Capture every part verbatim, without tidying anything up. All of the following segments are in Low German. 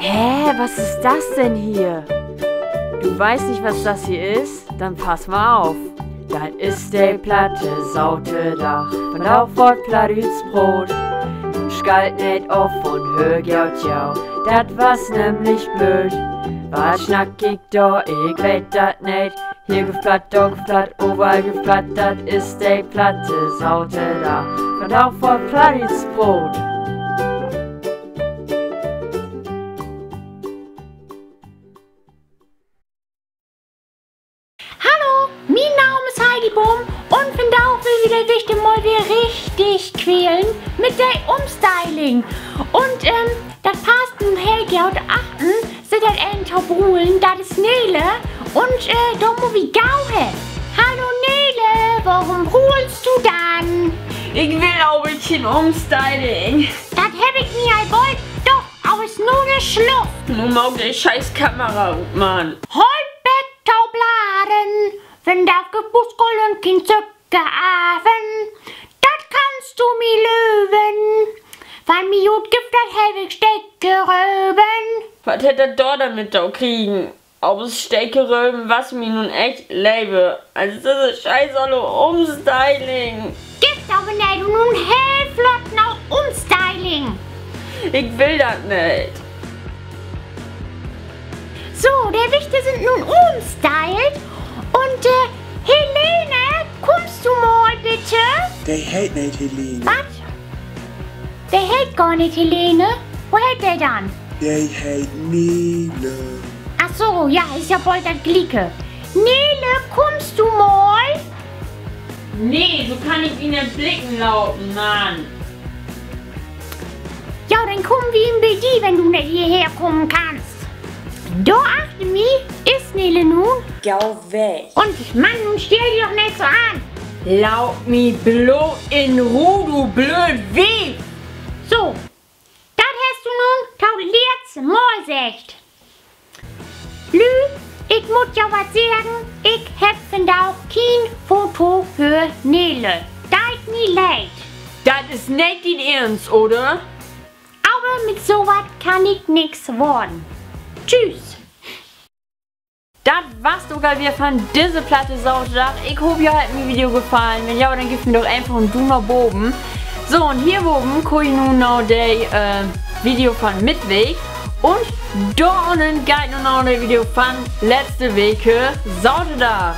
Hä, was ist das denn hier? Du weißt nicht, was das hier ist? Dann pass mal auf. Dat is de platte Saterdag, vandaag word Plattdüütsch proot. Nu schalt neet of un höör gaut tau, dat was nämlich blööd. Wat snack ik dor, ik weet dat neet. Hier gifft Platt, dor gifft Platt, overall gifft Platt, dat is de platte Saterdag, vandaag word Plattdüütsch proot. Hallo, mien Naam is Heidi Boom un vandaag will wi de Wichter mal weer richtig quälen mit de Umstyling. Un, ähm, dat passt nu heel gaut. Achtern sitt dat een to brulen, dat is Nele. Un, äh, dor mutt wi gau hen. Hallo Nele, worüm bruulst du denn? Ik will aver keen Umstyling. Dat heff ik mi al bold docht, aver is nu de Sluss. Nu maak de Scheißkamera ut, Mann. Hool beck to blaren, vandaag gifft Buskul un keen Sökaven. Dat kannst du mi löven. Van mi ut gifft dat Hellwig Stekeröven. Wat hett dat dor denn mit to kriegen? Aver Stekeröven was mi nu echt lever as disse scheißolle Umstyling. Gifft aver neet, nu heel flott na Umstyling. Ik will dat neet. So, de Wichter sünd nu umstylt. Un, äh, Helene, kummst du mal bitte? De heet neet Helene. Wat? De heet gor neet Helene. Wo heet de denn? De heet Nele. Ach so, ja, is ja bold dat Glieke. Nele, kummst du mal? Nee, so kann ik mi neet blicken laten, Mann. Ja, denn kamen wi in bi di, wenn du neet hierher kamen kannst. Dor achter mi is Nele nu. Gau weg. Un Mann, nu stell di doch neet so an. Laat mi bloot in Roh, du blööd Wief. So, dat hest du nu to't letzte Mal seggt. Lü, ik mutt ja wat seggen, ik hebb vandaag keen Foto för Nele. Deit mi leed. Dat is neet dien Eernst, oder? Aver mit so wat kann ik nix worden. Tschüss. Dat was 't ok al weer van disse platte Saterdag. Ik hoop, jo hett mien Video gefallen. Wenn ja, denn geevt mi doch eenfach en Duum na boven. So, un hier boven kummt nu na de, äh, Video van Midweek. Un dor ünnen geiht nu na de Video van letzte Week Saterdag.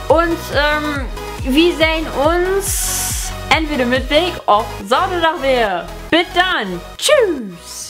Un, ähm, wi sehn uns entweder Midweek of Saterdag weer. Bit dann. Tschüss.